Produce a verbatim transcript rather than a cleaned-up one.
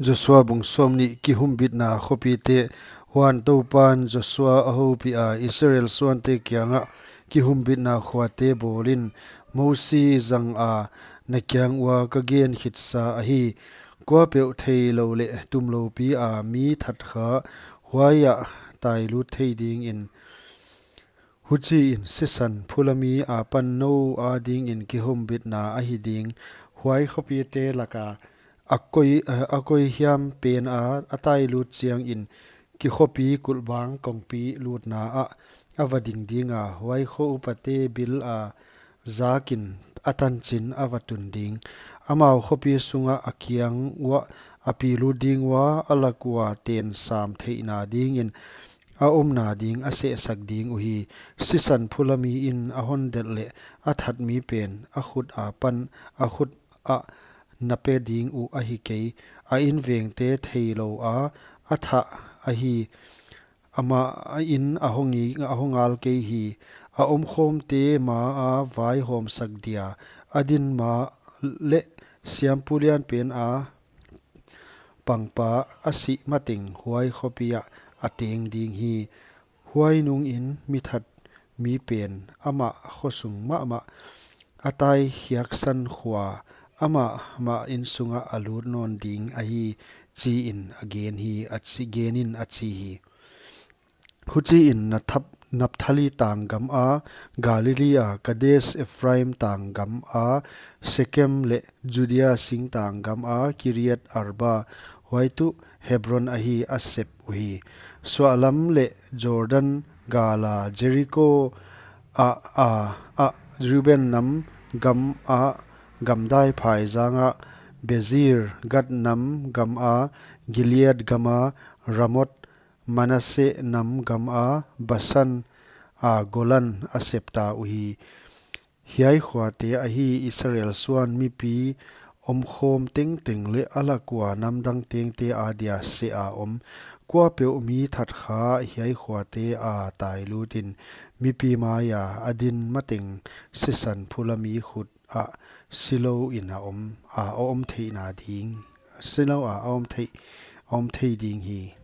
Joshua bung sawmnih. Kihumbitna khopite. Huan Toupan Joshua a houpiha, Israel suante kiangah, kihumbitna khuate bawlin, Mosi zanga na kiang ua ka gen khitsa ahi. Kuapeuh theilou leh tumloupi a mi that kha huaiah tailut thei dingin, huchiin sisan phulami apan nou adingin kihumbitna ahi ding. Huai khopite laka a koi, a koi hiam pena a tailut chiangin kikhopi kulhbang kongpi lutna ah a va ding dinga, huai kho upate bil a zakin a tanchin a va tun ding. Amau khopi sungah a kiang uah a pi lut ding ua, a lak ua ten sam theihna dingin a omna ding a sehsak ding uhi. Sisan phulamiin a hon delh leh a thatmi pen a khut apan a khut ah na pe ding uh ahi kei. A invengte theilou a a thah ahi. Amah in a hong i, a hong ngal kei hi. A omkhawmte maa vaihawmsak dia, a din ma leh siampu lianpena pangpa a sih mateng huai khopi ah a teng ding hi. Huai nungin mi that mi pen amah khosung mahmah a tai khiaksan khua amah mah in sungah a lut nawn ding ahi, chiin a gen hi, a chi, genin a chi hi. Huchiin Nathap-, Naphtali tang gama, Galilee a Kades Ephraim tang gama, Sekem leh Judea singtang gama, Kiriat Arba, huai tuh Hebron ahi, a sep uhi. Suahlam leh Jordan gala Jeriko a, a, a Reuben nam gama, gamdai phaizanga Bezir, Gad nam gama, Gilead gama Ramot, Manasseh nam gama Basan a Golan a septa uhi. Hiai khuate ahi Israel suan mipi omkhawm tengteng leh a lak ua namdang tengte adia seh a om. Kuapeuh mi that kha hiai khuate a tailutin mipi maia a din mateng sisan phulami khut ah silou in a om, a, a om theihna ding, silou a, a om theih, a om thei ding hi.